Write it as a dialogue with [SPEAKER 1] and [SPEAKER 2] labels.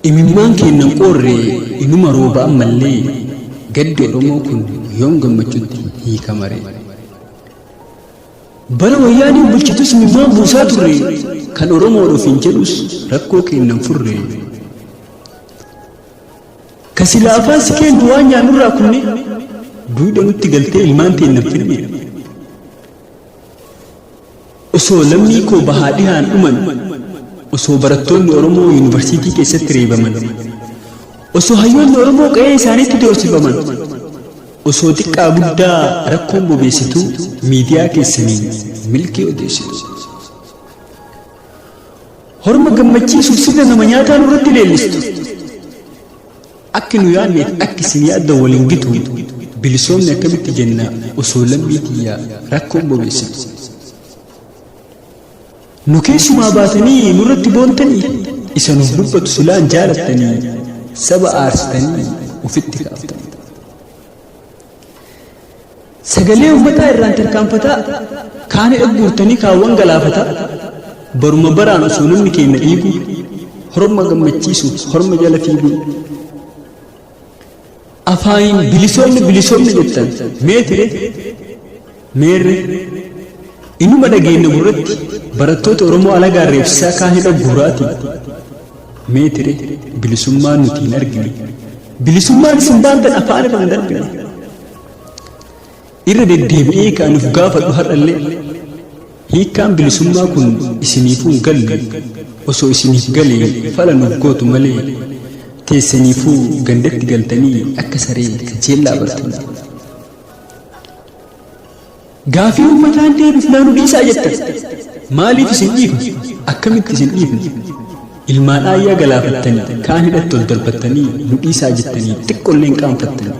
[SPEAKER 1] Imimmaan keennan qoorre inuma rooba ammallee gaddi Oromoo kun yoom gammachutti hiikama ree? Bara Wayyaaneen bulchitus imimmaan buusaa turre kan Oromoodha ofiin jedhus rakkoo keennan furre. Ka silaa afaan si keentu waan nyaannurraa kunne duudha nutti galtee ilmaan teennan finne. Osoo lammii koo bahaa dhihaan dhuman, osoo barattoonni Oromoo yuunivarsiitii keessatti reebaman, osoo hayyoonni Oromoo qe'ee isaaniitti doorsifaman, osoo xiqqaa guddaa rakkoon bobeessituu miidiyaa keessaniin milkii odeessitu. Horma gammachiisuuf sirna nama nyaataa nurratti leellistu. Akki nu yaadneef akki isin yaaddan wal hin gitu, bilisoomne akkamitti jenna osoo lammii tiyya rakkoon bobeessitu. Nu keessumaa baatanii nurratti boontanii, isa nuuf dubbatu silaan jaalattanii, saba aarsitanii ofitti kaaftanii. Sagalee ummataa irraan tarkaanfataa, kaan hidha guurtanii kaawwan galaafataa, baruma baraan osoo namni keenna dhiigu, horma gammachiisuuf horma jala fiiguu. Afaaniin bilisoomne bilisoomne jettan meetire meerre inuma dhageenna gurratti barattoota Oromoo alagaan reebsisaa kaan hidha guuraati. Meetire bilisummaan nuti hin argine. Bilisummaan isin baantan afaan irra hin darbine. Irra deddeebi'ee kan ani of gaafadhu har'allee hiikkaan bilisummaa kun isiniifuu hin galle osoo isiniif galee fala nuuf gootu malee teessaniifuu gandatti galtanii akka saree kajeellaa bartanii. Gaafii ummataan deebifnaa nu dhiisaa jettan. Maaliif isin dhiifna? Akkamitti isin dhiifna? Ilmaan aayyaa galaafattanii kaan hidhatti ol darbattanii nu dhiisaa jettanii xiqqollee hin qaanfattanii.